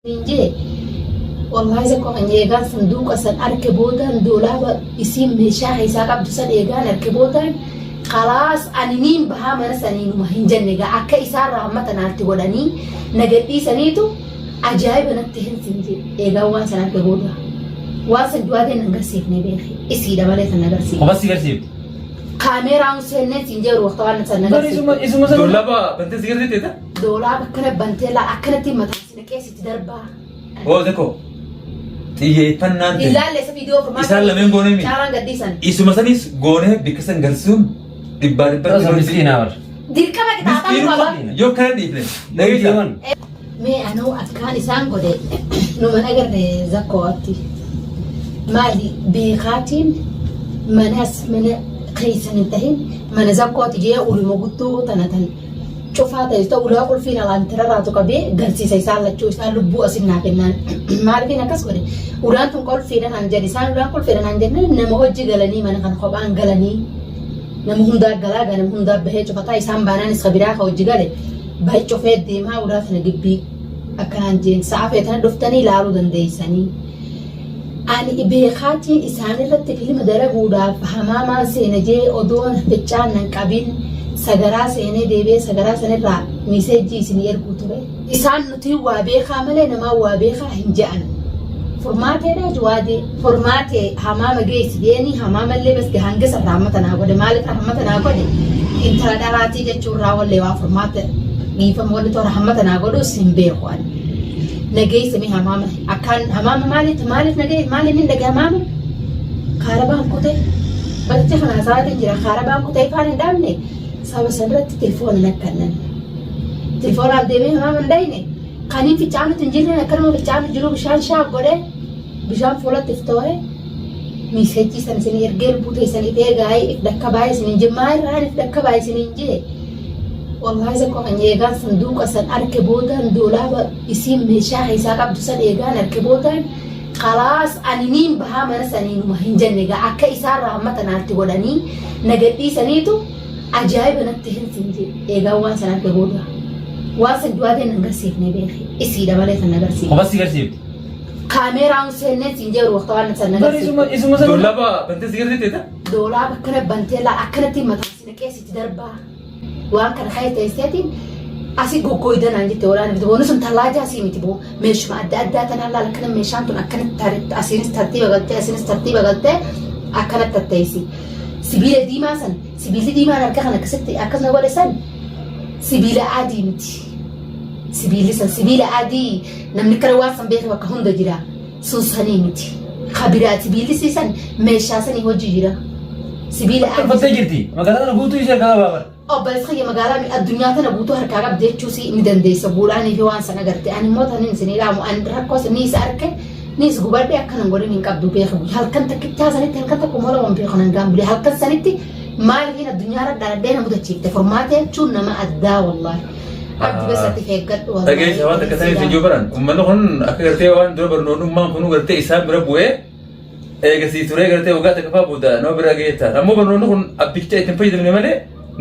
Hin jee wallaahi isa qofa eegaan sanduuqa san arke boodaan doolaaba isiin meeshaa keessaa qabdu san eegaan arke boodaan kalaas ani niin bahaa mana saniinuma hin jenne gaa akka isaan rahmata naatti godhanii na gadhiisaniitu ajaa'iba natti hin sin jee eegaan waan san arke booda waan san du'aateen nan garsiifne beeki isiidha malee san agarsiifne. Kophaa si garsiifte. Kaameeraan seenneen siin jeeru waqta waan san Bari isuma agarsiifte. isuma sana. Dollaba bantee si garsiifte? Doolaaba akkana bantee laa akkanatti mataa si naqee sitti darbaa. Hoo tokko xiyyeeffannaan ta'e. Ilaalle isa viidiyoo furmaata. Isaan lameen goonee mi? Caalaan gadhiisan. Isuma sanis goonee bikka san garsiisuun dhibbaa dhibbatti. Osoo miskiinaa bar. Dirqama qixaaxamuu qaba. Yoo kana dhiifne. Dhageessaa. Mee anuu akkaan isaan godhe numan agarre zakkootti. Maali beekaatiin manas mana keessan hin tahin mana zakkooti jee uluma guddoo tana tan cufaa ta'e ta'u ulaa qulfiin alaan tirarraatu qabee galsiisa isaan lachuu isaan lubbuu asin naa kennaan maaliifin akkas godhe ulaan tun qulfiidha naan jedhe isaan ulaan qulfiidha naan jennaan nama hojii galanii mana kana kophaan galanii nama hundaa galaa nama hundaa bahee cufataa isaan baanaanis ka biraa ka hojii gale bahee cufee deemaa ulaa tana gibbii akkanaan jeen sa'a feetana dhuftanii ilaaluu dandeessanii. Ani beekaatiin isaan irratti filma dalaguudhaaf hamaamaan seena jee odoon ficcaan nan qabin sagaraa seenee deebi'ee sagaraa sanirraa miseejjii isinii erguu ture. Isaan nuti waa beekaa malee namaa waa beekaa hin je'an. Furmaateedha juwaadee furmaatee hamaama geessi jeeni hamaamallee bas hanga san rahmata naa godhe maaliif rahmata naa godhe intala dhalaatii jechuun irraa wallee waa furmaata dhiifama walli toora rahmata naa godhus hin beeku ani. Nageessa mi hamaama Akkaan hamaama maaliif maaliif nagee maaliif hin dhage hamaama kaarabaan kutee bakki kana haasawaatiin jira kaarabaan kutee ifaan hin dhaabne saba sanirratti telefoona nakkannan telefoonaan deemee hamaama hin dhayne kaniin ficcaanutti hin jirre akkanuma ficcaanu jiru bishaan shaa godhe bishaan fuulatti iftoore miisejjii san isin ergee lubbuu teessan if eegaa if dhakkabaa isin hin jee maal if dhakkabaa isin hin jee Wallaahi isa qofa eegaan sanduuqa san arke boodaan doolaaba isiin meeshaa keessaa qabdu san eegaan arke boodaan kalaas ani niin bahaa mana saniinuma hin jenne gaa akka isaan rahmata naatti godhanii na gadhiisaniitu ajaa'iba natti hin sin jee eegaan waan san arke booda waan san du'aateen nan garsiifne beeki isiidha malee san agarsiifne. Kophaa si garsiifte. Kaameeraan seenneen siin jeeru waqta waan san Bari isuma agarsiifte. isuma sana. Dollaba bantee si garsiifte? Doolaaba akkana bantee laa akkanatti mataa si naqee sitti darbaa. Waan kana ka'e teesseetiin asii goggooyda naan jette walaana miti boonu sun tallaajaa asii miti boo meeshuma adda addaa tanaan laala akkana meeshaan tun akkanatti asiinis tartiiba galtee asiinis tartiiba galtee akkanatti tatteessi. Sibiila diimaa san sibiilli diimaan harka kan akkasitti akkasuma godhe san sibiila adii miti. Sibiilli san sibiila adii namni kana waan san beeku bakka hunda jira sun sanii miti. Kabiraa sibiilli siisan meeshaa sanii hojii jira. Sibiila adii. Tolfattee jirti. Magaalaa tana guutuu ishee harkaa qabaa bara. Obboleessi kiyya magaalaa mi addunyaa tana guutuu harkaa qabdi jechuus ni dandeessa guudhaanii fi waan sana agarte. Ani immoo tanin isin ilaamu ani rakkoos ni isa arke ni is gubadhe akkanan godhin hin qabdu beeku. Halkan takkichaa sanitti halkan tokko moo lama beeku nan gaambule halkan sanitti maaliifin addunyaa irra dhaladhee na mudachiifte furmaata jechuun nama addaa wallaahi. Abdi bas ati eeggadhu wallaahi. Dhageessa waan takka sanii isin baran uummanni kun akka gartee waan dura barnoonnummaan kun gartee isaan bira bu'ee eegasii turee gartee waggaa takka fa'aa booda nama bira ga'ee ta'a. Ammoo barnoonni kun abbicha ittiin fayyadamne malee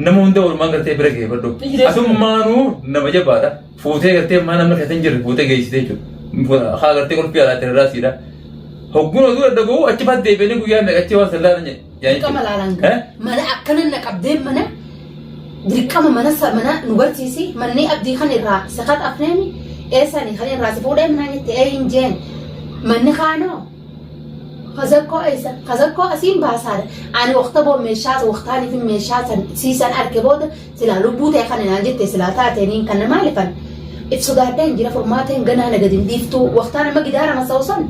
nama hunda walumaan gartee bira ga'ee badhu. Asummaanuu nama jabaadha. Fuutee gartee maa namni keessa hin jirre fuutee geessite jechuudha. Haa gartee qulfii alaa irraa siidha. Hogguun oduu dhaga'u achi fa'aa deebi'anii guyyaa meeqa achi waan sallaan Dirqama laalaan gaa. Mana akkana na qabdee mana dirqama mana mana nu barsiisi manni abdii kan irraa si qaxafneemi eessani kan irraa si fuudhee manaa jette ee hin jeen manni kaanoo kazakkoo eessa kazakkoo asiin baasaadha ani waqta boo meeshaa waqtaanii fi meeshaa san siisan arge booda silaa lubbuu ta'e kana naan jette silaa taateeniin kana maalifan if sodaadhee hin jira furmaateen ganaa na gadi hin dhiiftuu waqtaan amma gidaara masa'u san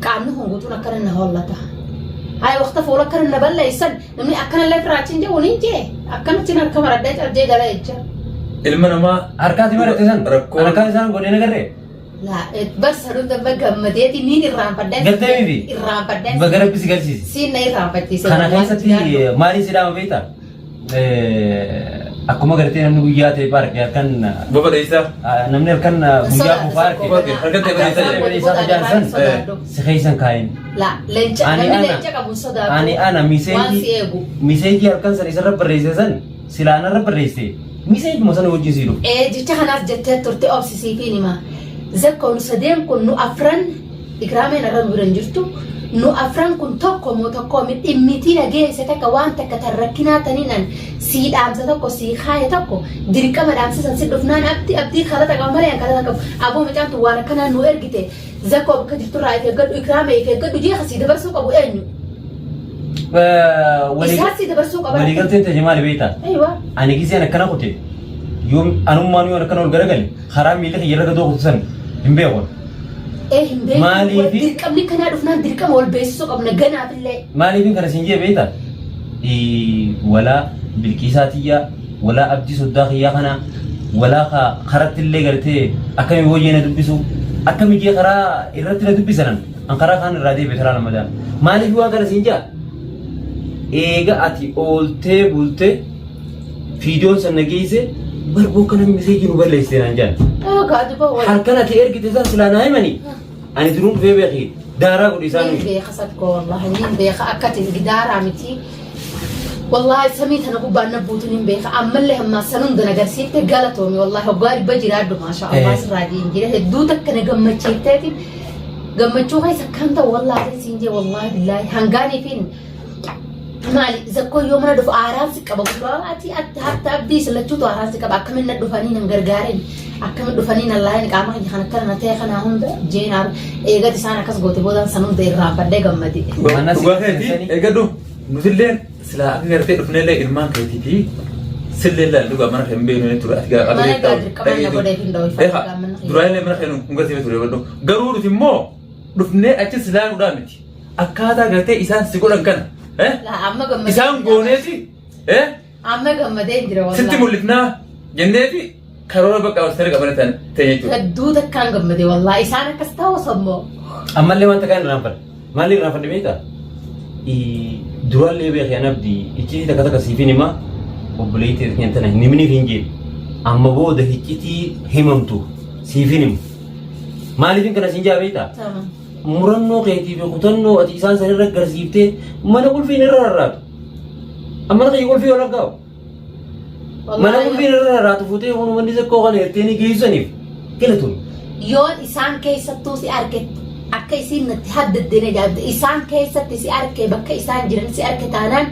qaamni kun guutuun akkana na hollata. Hayi waqta fuula akkana na balleessan namni akkana illee firaachiin jedhu niin jee akkanatti harka maradhee cabjee gala jecha. Ilma namaa Harkaati maratte san. Rakkoon- Harkaa isaan godhee nagarree. Laa bar sanuu damma gammadeeti niin irraanfadhee. Galtee miti? Irraanfadhee. Baga rabbi si galchiise. Siin na irraanfachiise. Kana keessatti maaliin si dhaama beektaa? Akkuma gartee namni guyyaa ta'e arge halkan Bofa dheessaa. namni halkan guyyaa bofaa arge Halkan ta'e bareedaa bareedaa tajaajila san si keessan kaa'in. La leenca Ani namni ana. leenca qabu hin sodaatu. Ani ana Waan si miseejii eegu. miseejii halkan san isarra barreesse san silaa anarra barreesse miseejuma sana wajjin sii dhufu. Ee jecha kanaas jettee turte obsisiifiin hima. Zakko nu sadeen kun nu afran Ikraameen irra nu bira hin jirtu. Nu afran kun tokko moo tokko mi dhimmitii na geesse takka waan takka tan rakkinaa taniin an sii dhaamsa tokko sii kaaye tokko dirqama dhaamsa san si dhufnaan abdi abdii kalata qaba malee an kalata qabu. Aboo mucaan tun waan akkanaa nu ergite Zakko bakka jirturraa if eeggadhu Ikraamee if eeggadhu jee ka sii dabarsuu qabu eenyu? Isaa sii dabarsuu qaba. Waliigalteen teenya maali beektaa? Aywa. Ani giseen akkana kute yoom anummaan yoon akkana ol garagale karaa miilli kiyya irra gadoo kutu san hin beeku. Ee hin beeku. Maaliifi? Dirqamni kanaa dhufnaan dirqama wal beeksisuu qabna ganaafillee. Maaliifin kana siin jee beektaa? Walaa bilqiisaa tiyyaa, walaa abdii soddaa kiyyaa kanaa, walaa ka karatti illee gartee akkami wayya na dubbisu, akkami jee karaa irratti na dubbisanan an karaa kaan irraa deebi'e taraa lamadaa. Maaliif waan kana siin jaa? Eega ati ooltee bultee Fiidiyoon san na geesse barboo kana miseeji nu balleessite naan jedhan. Halkan ati ergite san silaa naa himani. Ani duruun dhufee beeki daaraa godhi isaan. Niin beeka sakkoo wallahi niin beeka akka ati gidaaraa miti. Wallahi samii tana gubbaan na buutu niin beeka ammallee hammaa san hunda na garsiifte galatoomi wallahi hoggaa dhibba jiraadhu maasha Allah sirraa jiin jira hedduu takka na gammachiifteeti gammachuu keessa kan ta'u wallahi siin jee wallahi billaahi hangaaniifin Maali zakkoo yoo mana dhufu aaraan si qaba gurbaa ati atti hatta abdii isin lachuutu aaraan si qaba akkamin na dhufanii nan gargaaren akkamin dhufanii nan laayan qaama kiyya kan akkana na ta'e kana hunda jeen aaru eegat isaan akkas goote boodaan san hunda irraanfadhee gammade. Mana si Dhugaa keetii seensanii. eegadhu nutillee silaa akka gartee dhufnellee ilmaan keetii fi sillee laal dhugaa mana kee hin beeknu ni ture ati gaa Mana gaa dirqama na godheef hin dhawifadhu Eha gaa mana kiyya. duraallee mana kee nu garsiifne ture badhu garuu nuti immoo dhufnee achi silaa nudhaa miti. Akkaataa gartee isaan si godhan kana. Eh? Laa amma gammadee Isaan gooneeti. Eh? Amma gammadee jira wallahi. Sitti mul'ifnaa jenneeti karoora bakka awwaasanii qabane ta'e jechuudha. Hedduu takkaan gammade wallahi isaan akkas ta'u sammoo. Ammallee wanta kaan irraanfadhe. Maali irraanfadhe beektaa? Duraallee beekee an abdii iccitii takka takka siifin himaa obboleettii keenya tana hin himiniif hin jeen. Amma booda iccitii himamtu siifin himu. Maaliifin kana siin jaa beektaa? Tamam. Murannoo keetii fi kutannoo ati isaan san irra garsiiftee mana qulfiin irra rarraatu. Amma mana kiyya qulfii ol argaa'u. Mana qulfiin irra rarraatu fuutee kun manni xiqqoo kana jettee ni geessaniif galatoom. Yoon isaan keessattuu si arge akka isiin natti haddaddeen ajaa'ibde isaan keessatti si arke bakka isaan jiran si arke taanaan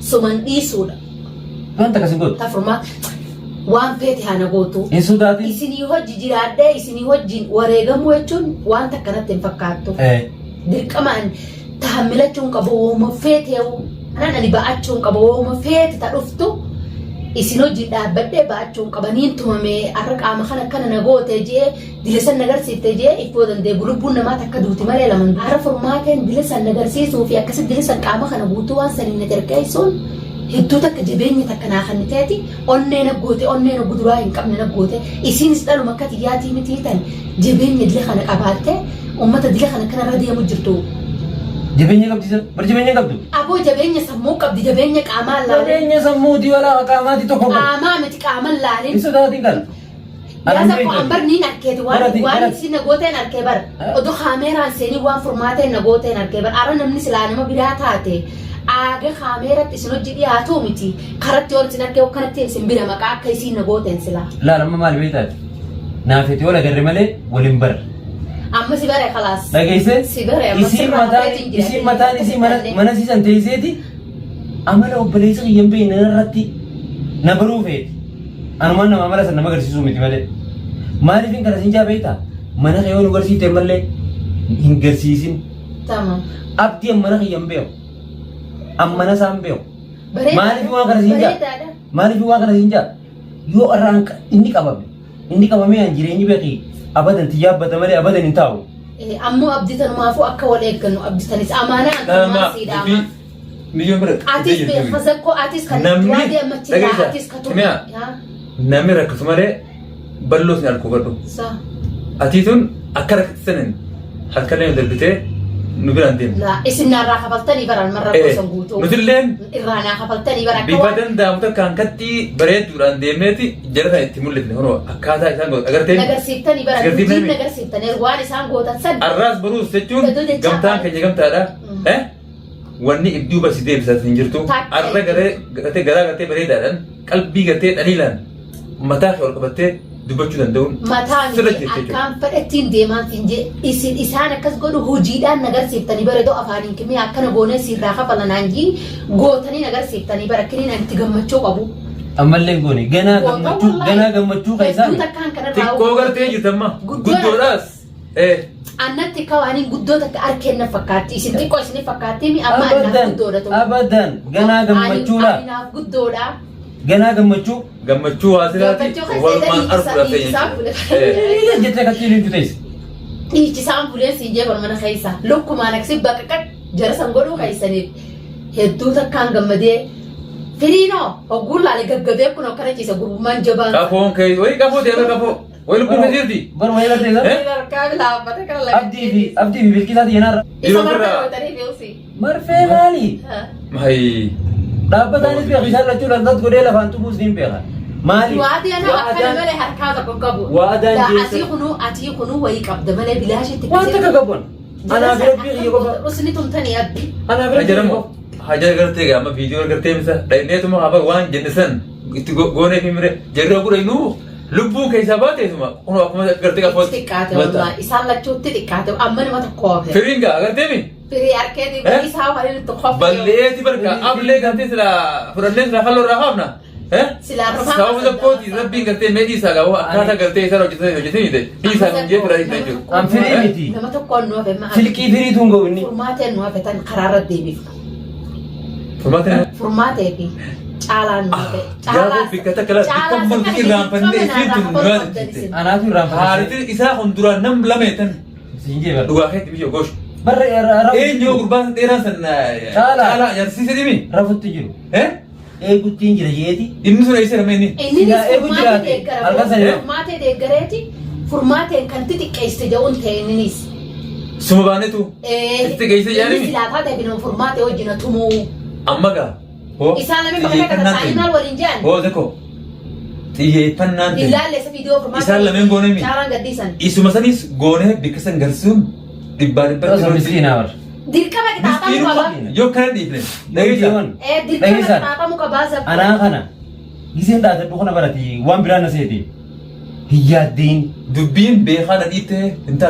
suman dhiisuudha. Wanta akkas hin gootu. Tafurmaa waan feete haa na gootu. Hin sodaatin. Isinii hojji jiraadhee isinii wajjin wareegamuu jechuun waan takka natti hin fakkaattu. Dirqamaan tahammilachuu hin qabu wooma feeteewu. Anan ani ba'achuu hin qabu wooma feete ta dhuftu isin hojii dhaabbadhee ba'achuu hin qaba niin tumame har'a qaama kana akkana na goote jee dila san na garsiifte jee iffoo dandee lubbuun namaa takka duuti malee laman har'a furmaateen dila san na garsiisuu fi akkasi dila san qaama kana guutuu waan saniin na tirqeessuun hedduu takka jabeenya takka naa kenniteeti onnee na goote onnee na guduraa hin qabne na goote isiinis dhaluma akka tiyyaatii mitii tan jabeenya dila kana qabaatte ummata dila kana kanarra deemu jirtu. Jabeenya qabdi san bar jabeenya qabdu. Aboo jabeenya sammuu qabdi jabeenya qaamaa laalin. Jabeenya sammuuti walaa qaamaati tokko qabu. Qaamaa miti qaaman laalin. Hin sodaatin kana. Yaa sakko an bar niin arkeeti waan Barati- waan barati. isin na gooteen arkee bar odoo kaameeraan seenii waan furmaateen na gooteen arkee bar ara namni silaa nama biraa taate aaga kaameeratti isin hojii dhiyaatuu miti karatti yoon isin arkee akkanatti isin bira maqaa akka isiin na gooteen silaa. Laal amma maal beektaati? Naafeti wal agarre malee wal hin barre. Amma si bare kalaas. Dhageessee? Si bare amma Isiin sirraa mataan hafeetiin jira. isiin mataan isii mana mana siisan teesseeti amala obboleessa kiyya hin beekne irratti na baruu feeti. Anumaan nama amala san nama agarsiisuu miti malee. Maaliif hin kana siin jaa beektaa? Mana kee yoo nu garsiifte malee hin garsiisin. Tamam. Abdii an mana kiyya hin beeku. An mana isaa hin beeku. Bareedaadha. Maaliif waan kana siin jaa? Bareedaadha. Maaliif waan kana siin jaa? Yoo irraan inni qabame inni qabamee an jireenyi beeki abadan tiyyaabbata malee abadan hin taa'u. Ammoo abdii tanumaafuu akka wal eeggannu abdii tanis amaanaa antumaa sii dhaama. Miyyoon bira Atis beekazakkoo atis kan Namni- duraa deemachi dhageessa, atis ka ture. himiyaa. Namni rakkatu malee bal'oo sin harkuu badhu. Sa. Atii tun akka rakkate sanin halkan nu darbitee nu biraan deemte. Laa isin narraa kafaltanii baran marra gosa guutuu. Nutilleen Irraa naa kafaltanii bara akka bifa waan danda'amu takkaan kattii bareedduudhaan deemneeti jara kana itti mul'ifne kunoo akkaataa isaan godhan agartee nagarsiiftanii bara Agarsiifnee hojiin mi? nagarsiiftanii waan isaan gootan san. arraas baruus jechuun Iddoo jechaa gamtaan baay'ee. keenya gamtaadha. Eh? Wanni idduu basi deebisaa hin jirtu. Takka. Arra garee gartee garaa gartee bareedaadhaan qalbii gartee dhaliilaan mataa kee ol qabattee dubbachuu danda'uun Mataa sirra miti jirti jechuudha. akkaan fedhettiin deemaan siin jee isin isaan akkas godhu hojiidhaan nagarsiiftanii bara iddoo afaaniin kimee akkana goonee siirraa kafala naan jii gootanii nagarsiiftanii bara kiniin ani itti gammachuu qabu. Ammallee hin goone ganaa Goota gammachuu wallaahi. ganaa gammachuu keessaa Hedduu takkaan kanarraa Xiqqoo gartee jirti amma. Guddoodha. Guddoodhaas. Eh. Annatti akka waan hin guddoo takka arkeen na fakkaatti isin xiqqoo isin fakkaatti mi amma annaaf abadan guddoodha ta'u. abadan ganaa gammachuudha Ani naaf guddoodha. ganaa gammachuu Gammachuu haasiraati Gammachuu kan walumaan seetanii arguudhaaf ta'e isaa jechuudha. fuula. Eh. jettee akkatti ililchu teesse. Dhiichisaan buleen siin jee mana keessa lukkumaan akkasi baqaqaq jara san godhuu keessaniif hedduu takkaan gammadee firiinoo hogguun laale gaggabee kun akkana ciisa gurbummaan jabaan. Qafoon kee wayii qafoo deema qafoo wayii lubbuun kee jirti. Bar wayii gartee isa Eh? Harkaa laaffate kana laga. abdii fi abdii fi bilqisaa xiyyanarra. Isa Yeroo marfee birraa. gootanii beeksi. Marfee maali? Mayi. Dhaabbataanis beeku isaan lachuu lantaas godhee lafaan tuquus niin beeka. Maali? Waadiyaan akkana Waadaan malee harkaa tokko hin qabu. Waadaan Daa jeessa- asii kunuu atii kunuu wayii qabda malee bilaashitti. waan takka qabuun. Anaa fi rabbii kiyya qofa. Usni tumtanii abdi. Anaa fi rabbii Hajara kiyya moo qofa. hajara gartee gaa amma viidiyoo gartee misa dhaqneetuma hafa waan jenne san itti goonee fi mire jarri oguu dhaqnuu lubbuu keessaa baateetuma kun akkuma gartee qafootti. Xiqqaate wallahi isaan lachuutti xiqqaate amma nama tokko hafe. Firiin gaa gartee mi? Firii harkeetii Eh? isaa waan inni tokko hafe. Balleeti barka ablee gartee sila fudhannee sila halluu irraa haafna. Eh? Silaa rufaa Sababa tokkooti rabbiin gartee mee dhiisaa gaa akkaataa gartee isaan hojjetanii hojjetanii dhiisaa kun jee firaa dhiisaa jechuudha. An firii miti. Nama tokkoon nu hafe ma'a. Silqii firii tun ga'u inni. Furmaateen nu hafe tan karaarra deebifna. Furmaata Furmaatee fi caalaan nu hafe. Gaafa bikka takka laata bikka mul'atu irraanfannee isiin tun nu yaadachiifte. Anaatu irraanfate. Haaritiin isaa kun duraan nam lama jettan Siin jee bara. dhugaa keetti biyya gosh. Barra Eenyu gurbaan dheeraan san Caalaa. caalaa jaarsiise dhimi. Rafutti jiru. Eh? Eegutti hin jira jeeti. Inni sun eessa ramee inni? Innis Silaa eegu furmaatee jiraate. deeggara. Halkan sani. Furmaatee deeggareeti. Furmaateen kan xixiqqeessite jedhuun ta'e inninis. Suma baanetu. Itti geesse Inni jaarimi. silaa taatee fi nama furmaatee wajjin tumuu. Amma gaa. Hoo. Isaan lameen bakka takka Xiyyeeffannaan taa'anii maal waliin jedhan? Hoo tokko. Xiyyeeffannaan ta'e. Ilaalle isa viidiyoo furmaatee. Isaan lameen goonee mi? Caalaan gaddiisan. Isuma sanis goonee bikka san garsuun dhibbaa dhibbatti. Osoo miskiinaa bara. Dirqama qixaaxamuu qaba. Yoo kana dhiifne. Dhageessaa. Ee dirqama Dhageessaan. qixaaxamuu qabaa zabba. Anaa kana giseen dhaadadhu kana barati waan biraa na seete. Hin yaaddiin. Dubbiin beekaa na dhiittee hin taatu.